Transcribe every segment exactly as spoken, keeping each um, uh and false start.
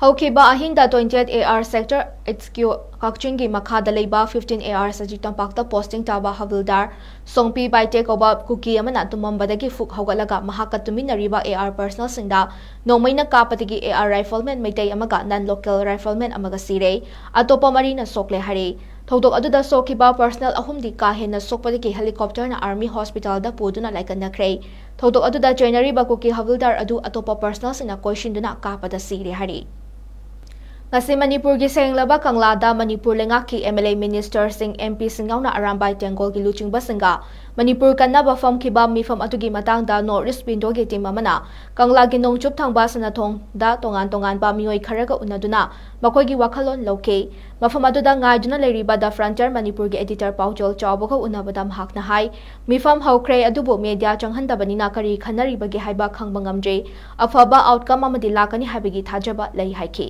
ꯍꯧꯈꯤꯕ ꯑꯍꯤꯡꯗ twenty eight A R Sector H Q ꯀꯛꯆꯤꯡꯒꯤ ꯃꯈꯥꯗ ꯂꯩꯕ fifteen A R ꯁꯖꯤꯛ ꯇꯝꯄꯥꯛꯇ posting ꯇꯥꯕ ꯍꯕꯤꯜꯗꯥꯔ ꯁꯣꯡꯄꯤ ꯕꯥꯏꯇꯦ ꯀꯧꯕ ꯀꯨꯀꯤ ꯑꯃꯅ ꯇꯨꯝꯃꯝꯕꯗꯒꯤ ꯐꯨꯛ ꯍꯧꯒꯠꯂꯒ ꯃꯍꯥꯛꯀ ꯇꯨꯃꯤꯟꯅꯔꯤꯕ A R personnelꯁꯤꯡꯗ ꯅꯣꯡꯃꯩꯅ ꯀꯥꯞꯄꯗꯒꯤ A R rifleman Meitei ꯑꯃꯒ non local rifleman ꯑꯃꯒ ꯁꯤꯔꯦ꯫ ꯑꯇꯣꯞꯄ ꯃꯔꯤꯅ ꯁꯣꯛꯂꯦ ꯍꯥꯏꯔꯤ꯫ ꯊꯧꯗꯣꯛ ꯑꯗꯨꯗ ꯁꯣꯛꯈꯤꯕ personnel ꯑꯍꯨꯝꯗꯤ ꯀꯥ ꯍꯦꯟꯅ ꯁꯣꯛꯄꯗꯒꯤ helicopterꯅ Army Hospitalꯗ ꯄꯨꯗꯨꯅ ꯂꯥꯏꯀꯠꯅꯈ꯭ꯔꯦ꯫ ꯊꯧꯗꯣꯛ ꯑꯗꯨꯗ ꯆꯦꯟꯅꯔꯤꯕ ꯀꯨꯀꯤ ꯍꯕꯤꯜꯗꯥꯔ ꯑꯗꯨ ꯑꯇꯣꯞꯄ personnelꯁꯤꯡꯅ ꯀꯣꯏꯁꯤꯟꯗꯨꯅ ꯀꯥꯞꯄꯗ ꯁꯤꯔꯦ ꯍꯥꯏꯔꯤ꯫ ꯉꯁꯤ ꯃꯅꯤꯄꯨꯔꯒꯤ ꯁꯦꯡꯂꯕ ꯀꯪꯂꯥꯗ ꯃꯅꯤꯄꯨꯔ ꯂꯩꯉꯥꯛꯀꯤ M L A, ministerꯁꯤꯡ, M Pꯁꯤꯡ ꯌꯥꯎꯅ ꯑꯔꯥꯝꯕꯥꯏ ꯇꯦꯡꯒꯣꯜꯒꯤ ꯂꯨꯆꯤꯡꯕꯁꯤꯡꯒ ꯃꯅꯤꯄꯨꯔ ꯀꯟꯅꯕ ꯐꯝꯈꯤꯕ ꯃꯤꯐꯝ ꯑꯗꯨꯒꯤ ꯃꯇꯥꯡꯗ North East Windowꯒꯤ team ꯑꯃꯅ ꯀꯪꯂꯥꯒꯤ ꯅꯣꯡꯆꯨꯞ ꯊꯪꯕ ꯁꯅꯥꯊꯣꯡꯗ ꯇꯣꯉꯥꯟ ꯇꯣꯉꯥꯟꯕ ꯃꯤꯑꯣꯏ ꯈꯔꯒ ꯎꯅꯗꯨꯅ ꯃꯈꯣꯏꯒꯤ ꯋꯥꯈꯜꯂꯣꯟ ꯂꯧꯈꯤ꯫ ꯃꯐꯝ ꯑꯗꯨꯗ ꯉꯥꯏꯗꯨꯅ ꯂꯩꯔꯤꯕ The Frontier ꯃꯅꯤꯄꯨꯔꯒꯤ editor ꯄꯥꯎꯖꯦꯜ ꯆꯥꯎꯕꯒ ꯎꯅꯕꯗ ꯃꯍꯥꯛꯅ ꯍꯥꯏ, ꯃꯤꯐꯝ ꯍꯧꯈ꯭ꯔꯦ, ꯑꯗꯨꯕꯨ media ꯆꯪꯍꯟꯗꯕꯅꯤꯅ ꯀꯔꯤ ꯈꯟꯅꯔꯤꯕꯒꯦ ꯍꯥꯏꯕ ꯈꯪꯕ ꯉꯝꯗ꯭ꯔꯤ꯫ ꯑꯐꯕ outcome ꯑꯃꯗꯤ ꯂꯥꯛꯀꯅꯤ ꯍꯥꯏꯕꯒꯤ ꯊꯥꯖꯕ ꯂꯩ ꯍꯥꯏꯈꯤ꯫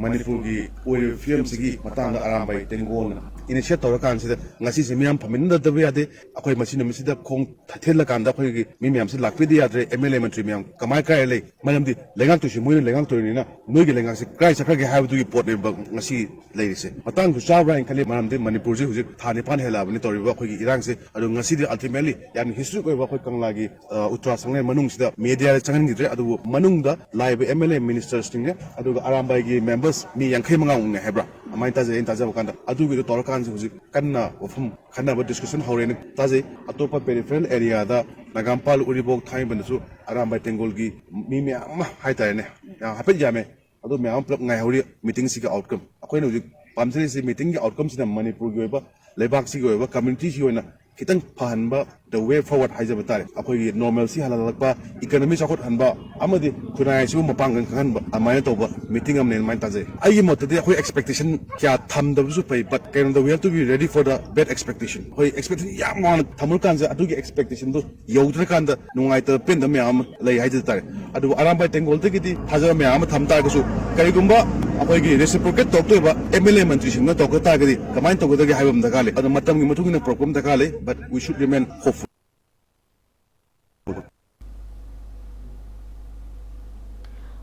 ꯃꯅꯤꯄꯨꯔꯒꯤ ꯑꯣꯏꯔꯤꯕ ꯐꯤꯕꯝꯁꯤꯒꯤ ꯃꯇꯥꯡꯗ ꯑꯔꯥꯝꯕꯥꯏ ꯇꯦꯡꯒꯣꯜꯅ initiate ꯇꯧꯔꯀꯥꯟꯁꯤꯗ ꯉꯁꯤꯁꯦ ꯃꯤꯌꯥꯝ ꯐꯝꯃꯤꯟꯅꯗꯕ ꯌꯥꯗꯦ꯫ ꯑꯩꯈꯣꯏ ꯃꯁꯤ ꯅꯨꯃꯤꯠꯁꯤꯗ ꯈꯣꯡ ꯊꯦꯜꯂꯀꯥꯟꯗ ꯑꯩꯈꯣꯏꯒꯤ ꯃꯤ ꯃꯌꯥꯝꯁꯤ ꯂꯥꯛꯄꯤꯗ ꯌꯥꯗ꯭ꯔꯦ꯫ M L A, ꯃꯟꯇ꯭ꯔꯤ ꯃꯌꯥꯝ ꯀꯃꯥꯏ ꯀꯥꯏ ꯂꯩ? ꯃꯔꯝꯗꯤ ꯂꯩꯉꯥꯛꯇꯣꯏꯁꯤ ꯃꯣꯏꯅ ꯂꯩꯉꯥꯛꯇꯣꯏꯅꯤꯅ ꯅꯣꯏꯒꯤ ꯂꯩꯉꯥꯛꯁꯦ ꯀꯥꯏ ꯆꯠꯈ꯭ꯔꯒꯦ ꯍꯥꯏꯕꯗꯨꯒꯤ ꯄꯣꯠꯅꯦꯕ ꯉꯁꯤ ꯂꯩꯔꯤꯁꯦ꯫ ꯃꯇꯥꯡꯁꯨ ꯆꯥꯕ꯭ꯔꯥ ꯍꯥꯏꯅ ꯈꯜꯂꯤ, ꯃꯔꯝꯗꯤ ꯃꯅꯤꯄꯨꯔꯁꯤ ꯍꯧꯖꯤꯛ ꯊꯥ ꯅꯤꯄꯥꯟ ꯍꯦꯜꯂꯛꯑꯕꯅꯤ ꯇꯧꯔꯤꯕ ꯑꯩꯈꯣꯏꯒꯤ ꯏꯔꯥꯡꯁꯦ꯫ ꯑꯗꯣ ꯉꯁꯤꯗꯤ ultimately ꯌꯥꯝꯅ historic ꯑꯣꯏꯕ ꯑꯩꯈꯣꯏ ꯀꯪꯂꯥꯒꯤ, ꯑ, ꯎꯇ꯭ꯔꯥ ꯁꯪꯂꯦꯟ ꯃꯅꯨꯡꯁꯤꯗ media ꯆꯪꯍꯟꯈꯤꯗ꯭ꯔꯦ꯫ ꯑꯗꯨꯕꯨ ꯃꯅꯨꯡꯗ ꯂꯥꯛꯏꯕ M L A, ministerꯁꯤꯡꯅꯦ, ꯑꯗꯨꯒ ꯑꯔꯥꯝꯕꯥꯏꯒꯤ members ꯃꯤ ꯌꯥꯡꯈꯩ ꯃꯉꯥꯃꯨꯛꯅꯦ ꯍꯥꯏꯕ꯭ꯔꯥ, ꯑꯗꯨꯃꯥꯏꯅ ꯇꯥꯖꯩ꯫ ꯑꯩꯅ ꯇꯥꯖꯕ ꯀꯥꯟꯗ ꯑꯗꯨꯒꯤꯗꯣ ꯇꯧꯔꯀꯥꯟꯁꯤ ꯍꯧꯖꯤꯛ ꯀꯟꯅ ꯋꯥꯐꯝ ꯈꯟꯅꯕ, discussion ꯍꯧꯔꯦꯅ ꯇꯥꯖꯩ꯫ ꯑꯇꯣꯞꯄ peripheral areaꯗ ꯅꯒꯥꯝꯄꯥꯜ, ꯎꯔꯤꯄꯣꯛ, ꯊꯥꯡꯃꯩꯕꯟꯗꯁꯨ ꯑꯔꯥꯝꯕꯥꯏ ꯇꯦꯡꯒꯣꯜꯒꯤ ꯃꯤ ꯃꯌꯥꯝ ꯑꯃ ꯍꯥꯏꯇꯥꯔꯦꯅꯦ, ꯌꯥꯝ ꯍꯥꯏꯐꯦꯠ ꯌꯥꯝꯃꯦ꯫ ꯑꯗꯨ ꯃꯌꯥꯝ ꯑꯃ ꯄꯨꯂꯞ ꯉꯥꯏꯍꯧꯔꯤ meetingꯁꯤꯒꯤ outcome꯫ ꯑꯩꯈꯣꯏꯅ ꯍꯧꯖꯤꯛ ꯄꯥꯝꯖꯔꯤꯁꯤ meetingꯒꯤ outcomeꯁꯤꯅ ꯃꯅꯤꯄꯨꯔꯒꯤ ꯑꯣꯏꯕ, ꯂꯩꯕꯥꯛꯁꯤꯒꯤ ꯑꯣꯏꯕ, communityꯁꯤꯒꯤ ꯑꯣꯏꯅ ꯈꯤꯇꯪ ꯐꯍꯟꯕ, the way forward ꯍꯥꯏꯖꯕ ꯇꯥꯔꯦ, ꯑꯩꯈꯣꯏꯒꯤ normalcy ꯍꯜꯍꯜꯂꯛꯄ, economy ꯆꯥꯎꯈꯠꯍꯟꯕ ꯑꯃꯗꯤ ꯈꯨꯟꯅꯥꯏ ꯑꯁꯤꯕꯨ ꯃꯄꯥꯡꯒꯜ ꯀꯪꯍꯟꯕ, ꯑꯗꯨꯃꯥꯏꯅ ꯇꯧꯕ meeting ꯑꯃꯅꯦ ꯑꯗꯨꯃꯥꯏꯅ ꯇꯥꯖꯩ꯫ ꯑꯩꯒꯤ ꯃꯣꯠꯇꯗꯤ ꯑꯩꯈꯣꯏ expectation ꯀꯌꯥ ꯊꯝꯗꯕꯁꯨ ꯐꯩ, but ꯀꯩꯅꯣꯗ we have to be ready for the bad expectation꯫ ꯑꯩꯈꯣꯏ expectation ꯌꯥꯝ ꯋꯥꯡꯅ ꯊꯝꯃꯨꯔꯀꯥꯟꯁꯤꯗ ꯑꯗꯨꯒꯤ expectationꯗꯨ ꯌꯧꯗ꯭ꯔꯀꯥꯟꯗ ꯅꯨꯡꯉꯥꯏꯇꯕ ꯄꯦꯟꯗꯕ ꯃꯌꯥꯝ ꯑꯃ ꯂꯩ ꯍꯥꯏꯖꯕ ꯇꯥꯔꯦ꯫ ꯑꯗꯨꯕꯨ ꯑꯔꯥꯝꯕꯥꯏ ꯇꯦꯡꯒꯣꯜꯗꯒꯤꯗꯤ ꯊꯥꯖꯕ ꯃꯌꯥꯝ ꯑꯃ ꯊꯝ ꯇꯥꯔꯒꯁꯨ, ꯀꯔꯤꯒꯨꯝꯕ ꯑꯩꯈꯣꯏꯒꯤ reciprocate ꯇꯧꯔꯛꯇꯣꯏꯕ M L A, ꯃꯟꯇ꯭ꯔꯤꯁꯤꯡꯅ ꯇꯧꯔꯛꯄ ꯇꯥꯔꯒꯗꯤ ꯀꯃꯥꯏꯅ ꯇꯧꯒꯗꯒꯦ ꯍꯥꯏꯕ ꯑꯃ ꯗꯔꯀꯥꯔ ꯂꯩ꯫ ꯑꯗꯣ ꯃꯇꯝꯒꯤ ꯃꯇꯨꯡ ꯏꯟꯅ ꯄꯨꯔꯛꯄ ꯑꯃ ꯗꯔꯀꯥꯔ ꯂꯩ, but we should remain hopeful꯫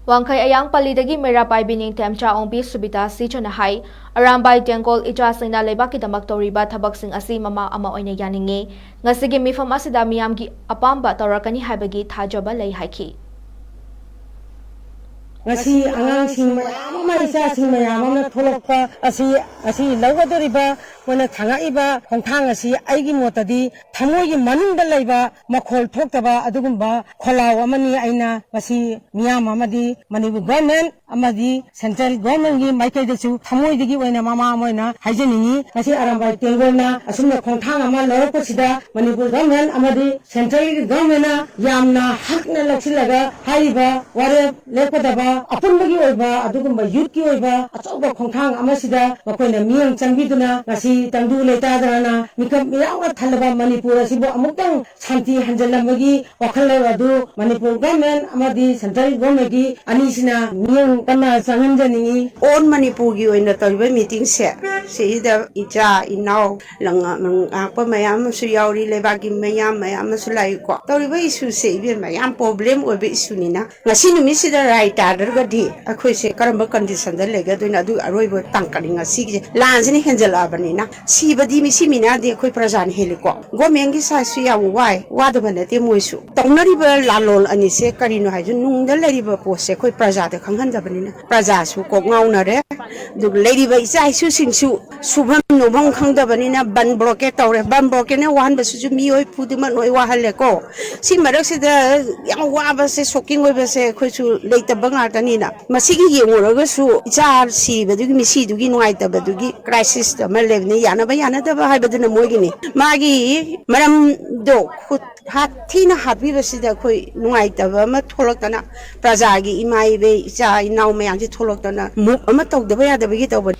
ꯋꯥꯡꯈꯩ ꯑꯌꯥꯡ ꯄꯜꯂꯤꯗꯒꯤ ꯃꯩꯔꯥ ꯄꯥꯏꯕꯤ ꯅꯤꯡꯊꯦꯝꯆꯥ ꯑꯣꯡꯕꯤ ꯁꯨꯕꯤꯇꯥ ꯁꯤꯆꯅ ꯍꯥꯏ, ꯑꯔꯥꯝꯕꯥꯏ ꯇꯦꯡꯒꯣꯜ ꯏꯆꯥꯁꯤꯡꯅ ꯂꯩꯕꯥꯛꯀꯤꯗꯃꯛ ꯇꯧꯔꯤꯕ ꯊꯕꯛꯁꯤꯡ ꯑꯁꯤ ꯃꯃꯥ ꯑꯃ ꯑꯣꯏꯅ ꯌꯥꯅꯤꯡꯏ꯫ ꯉꯁꯤꯒꯤ ꯃꯤꯐꯝ ꯑꯁꯤꯗ ꯃꯤꯌꯥꯝꯒꯤ ꯑꯄꯥꯝꯕ ꯇꯧꯔꯛꯀꯅꯤ ꯍꯥꯏꯕꯒꯤ ꯊꯥꯖꯕ ꯂꯩ ꯍꯥꯏꯈꯤ꯫ ꯉꯁꯤ ꯑꯉꯥꯡꯁꯤꯡ ꯃꯌꯥꯝ ꯑꯃ, ꯏꯆꯥꯁꯤꯡ ꯃꯌꯥꯝ ꯑꯃꯅ ꯊꯣꯛꯂꯛꯄ ꯑꯁꯤ, ꯑꯁꯤ ꯂꯧꯒꯗꯧꯔꯤꯕ, ꯃꯣꯏꯅ ꯊꯥꯡꯉꯛꯏꯕ ꯈꯣꯡꯊꯥꯡ ꯑꯁꯤ ꯑꯩꯒꯤ ꯃꯣꯠꯇꯗꯤ ꯊꯃꯣꯏꯒꯤ ꯃꯅꯨꯡꯗ ꯂꯩꯕ ꯃꯈꯣꯜ ꯊꯣꯛꯇꯕ ꯑꯗꯨꯒꯨꯝꯕ ꯈꯣꯜꯂꯥꯎ ꯑꯃꯅꯤ꯫ ꯑꯩꯅ ꯉꯁꯤ ꯃꯤꯌꯥꯝ ꯑꯃꯗꯤ ꯃꯅꯤꯄꯨꯔ ꯒꯣꯔꯃꯦꯟ ꯑꯃꯗꯤ ꯁꯦꯟꯇ꯭ꯔꯦꯜ ꯒꯣꯔꯃꯦꯟꯒꯤ ꯃꯥꯏꯀꯩꯗꯁꯨ ꯊꯃꯣꯏꯗꯒꯤ ꯑꯣꯏꯅ ꯃꯃꯥ ꯑꯃ ꯑꯣꯏꯅ ꯍꯥꯏꯖꯅꯤꯡꯏ꯫ ꯉꯁꯤ ꯑꯔꯥꯝꯕꯥꯏ ꯇꯦꯡꯒꯣꯜꯅ ꯑꯁꯨꯝꯅ ꯈꯣꯡꯊꯥꯡ ꯑꯃ ꯂꯧꯔꯛꯄꯁꯤꯗ ꯃꯅꯤꯄꯨꯔ ꯒꯣꯔꯃꯦꯟ ꯑꯃꯗꯤ ꯁꯦꯟꯇ꯭ꯔꯦꯜꯒꯤ ꯒꯣꯔꯃꯦꯟꯅ ꯌꯥꯝꯅ ꯍꯛꯅ ꯂꯧꯁꯤꯜꯂꯒ ꯍꯥꯏꯔꯤꯕ ꯋꯥꯔꯦꯞ ꯂꯦꯞꯀꯗꯕ ꯑꯄꯨꯟꯕꯒꯤ ꯑꯣꯏꯕ ꯑꯗꯨꯒꯨꯝꯕ ꯌꯨꯠꯀꯤ ꯑꯣꯏꯕ ꯑꯆꯧꯕ ꯈꯣꯡꯊꯥꯡ ꯑꯃꯁꯤꯗ ꯃꯈꯣꯏꯅ ꯃꯤꯠꯌꯦꯡ ꯆꯪꯕꯤꯗꯨꯅ ꯉꯁꯤ ꯇꯪꯗꯨ ꯂꯩꯇꯥꯗꯅ ꯃꯤꯀꯞ ꯃꯤꯔꯥꯎꯅ ꯊꯜꯂꯕ ꯃꯅꯤꯄꯨꯔ ꯑꯁꯤꯕꯨ ꯑꯃꯨꯛꯇꯪ ꯁꯥꯟꯇꯤ ꯍꯟꯖꯤꯜꯂꯝꯕꯒꯤ ꯋꯥꯈꯜꯂꯣꯟ ꯑꯗꯨ ꯃꯅꯤꯄꯨꯔ ꯒꯣꯔꯃꯦꯟ ꯑꯃꯗꯤ ꯁꯦꯟꯇ꯭ꯔꯦꯜ ꯒꯣꯔꯃꯦꯟꯒꯤ ꯑꯅꯤꯁꯤꯅ ꯃꯤꯠꯌꯦꯡ ꯀꯟꯅ ꯆꯪꯍꯟꯖꯅꯤꯡꯏ꯫ ꯑꯣꯜ ꯃꯅꯤꯄꯨꯔꯒꯤ ꯑꯣꯏꯅ ꯇꯧꯔꯤꯕ ꯃꯤꯇꯤꯡꯁꯦ, ꯁꯤꯗ ꯏꯆꯥ ꯏꯅꯥꯎ ꯂꯝ ꯉꯥꯛꯄ ꯃꯌꯥꯝ ꯑꯃꯁꯨ ꯌꯥꯎꯔꯤ, ꯂꯩꯕꯥꯛꯀꯤ ꯃꯌꯥꯝ ꯃꯌꯥꯝ ꯑꯃꯁꯨ ꯂꯥꯛꯏꯀꯣ꯫ ꯇꯧꯔꯤꯕ ꯏꯁꯨꯁꯦ ꯏꯕꯦꯝꯃ ꯌꯥꯝ ꯄ꯭ꯔꯣꯕ꯭ꯂꯦꯝ ꯑꯣꯏꯕ ꯏꯁꯨꯅꯤꯅ, ꯉꯁꯤ ꯅꯨꯃꯤꯠꯁꯤꯗ ꯔꯥꯏ ꯇꯥꯗ꯭ꯔꯒꯗꯤ ꯑꯩꯈꯣꯏꯁꯦ ꯀꯔꯝꯕ ꯀꯟꯗꯤꯁꯟꯗ ꯂꯩꯒꯗꯣꯏꯅꯣ? ꯑꯗꯨ ꯑꯔꯣꯏꯕ ꯇꯥꯡꯀꯛꯅꯤ ꯉꯁꯤꯒꯤꯁꯦ꯫ ꯂꯥꯟꯁꯤꯅ ꯍꯦꯟꯖꯜꯂꯛꯑꯕꯅꯤꯅ ꯁꯤꯕꯗꯤ ꯃꯤꯁꯤ ꯃꯤꯅꯥꯗꯤ ꯑꯩꯈꯣꯏ ꯄ꯭ꯔꯖꯥꯅ ꯍꯦꯜꯂꯤꯀꯣ꯫ ꯒꯣꯔꯃꯦꯟꯒꯤ ꯁꯥꯏꯠꯁꯨ ꯌꯥꯝ ꯋꯥꯏ, ꯋꯥꯗꯕ ꯅꯠꯇꯦ ꯃꯣꯏꯁꯨ꯫ ꯇꯧꯅꯔꯤꯕ ꯂꯥꯜꯂꯣꯜ ꯑꯅꯤꯁꯦ ꯀꯔꯤꯅꯣ ꯍꯥꯏꯁꯨ, ꯅꯨꯡꯗ ꯂꯩꯔꯤꯕ ꯄꯣꯠꯁꯦ ꯑꯩꯈꯣꯏ ꯄ꯭ꯔꯖꯥꯗ ꯈꯪꯍꯟꯗꯕꯅꯤꯅ ꯄ꯭ꯔꯖꯥꯁꯨ ꯀꯣꯛ ꯉꯥꯎꯅꯔꯦ꯫ ꯑꯗꯨꯒ ꯂꯩꯔꯤꯕ ꯏꯆꯥ ꯏꯁꯨꯁꯤꯡꯁꯨ ꯁꯨꯐꯝ ꯅꯣꯝꯐꯝ ꯈꯪꯗꯕꯅꯤꯅ ꯕꯟ ꯕ꯭ꯂꯣꯀꯦꯠ ꯇꯧꯔꯦ꯫ ꯕꯟ ꯕ꯭ꯂꯣꯀꯦꯠꯅ ꯋꯥꯍꯟꯕꯁꯤꯁꯨ ꯃꯤꯑꯣꯏ ꯈꯨꯗꯤꯡꯃꯛ ꯂꯣꯏ ꯋꯥꯍꯜꯂꯦꯀꯣ꯫ ꯁꯤ ꯃꯔꯛꯁꯤꯗ ꯌꯥꯝ ꯋꯥꯕꯁꯦ, ꯁꯣꯛꯀꯤꯡ ꯑꯣꯏꯕꯁꯦ ꯑꯩꯈꯣꯏꯁꯨ ꯂꯩꯇꯕ ꯉꯥꯛꯇꯅꯤꯅ, ꯃꯁꯤꯒꯤ ꯌꯦꯡꯉꯨꯔꯒꯁꯨ ꯏꯆꯥ ꯁꯤꯕꯗꯨꯒꯤ, ꯃꯤꯁꯤꯗꯨꯒꯤ ꯅꯨꯡꯉꯥꯏꯇꯕꯗꯨꯒꯤ ꯀ꯭ꯔꯥꯏꯁꯤꯁ ꯑꯃ ꯂꯩꯕꯅꯤ꯫ ꯌꯥꯅꯕ ꯌꯥꯅꯗꯕ ꯍꯥꯏꯕꯗꯨꯅ ꯃꯣꯏꯒꯤꯅꯤ꯫ ꯃꯥꯒꯤ ꯃꯔꯝꯗꯣ ꯈꯨꯠ ꯍꯥꯠ-, ꯊꯤꯅ ꯍꯥꯠꯄꯤꯕꯁꯤꯗ ꯑꯩꯈꯣꯏ ꯅꯨꯡꯉꯥꯏꯇꯕ ꯑꯃ ꯊꯣꯛꯂꯛꯇꯅ, ꯄ꯭ꯔꯖꯥꯒꯤ ꯏꯃꯥ ꯏꯕꯦꯟ ꯏꯆꯥ ꯏꯅꯥꯎ ꯃꯌꯥꯝꯁꯤ ꯊꯣꯛꯂꯛꯇꯅ ꯃꯨꯞ ꯑꯃ ꯇꯧꯗꯕ ꯌꯥꯗꯕꯒꯤ ꯇꯧꯕꯅꯤ꯫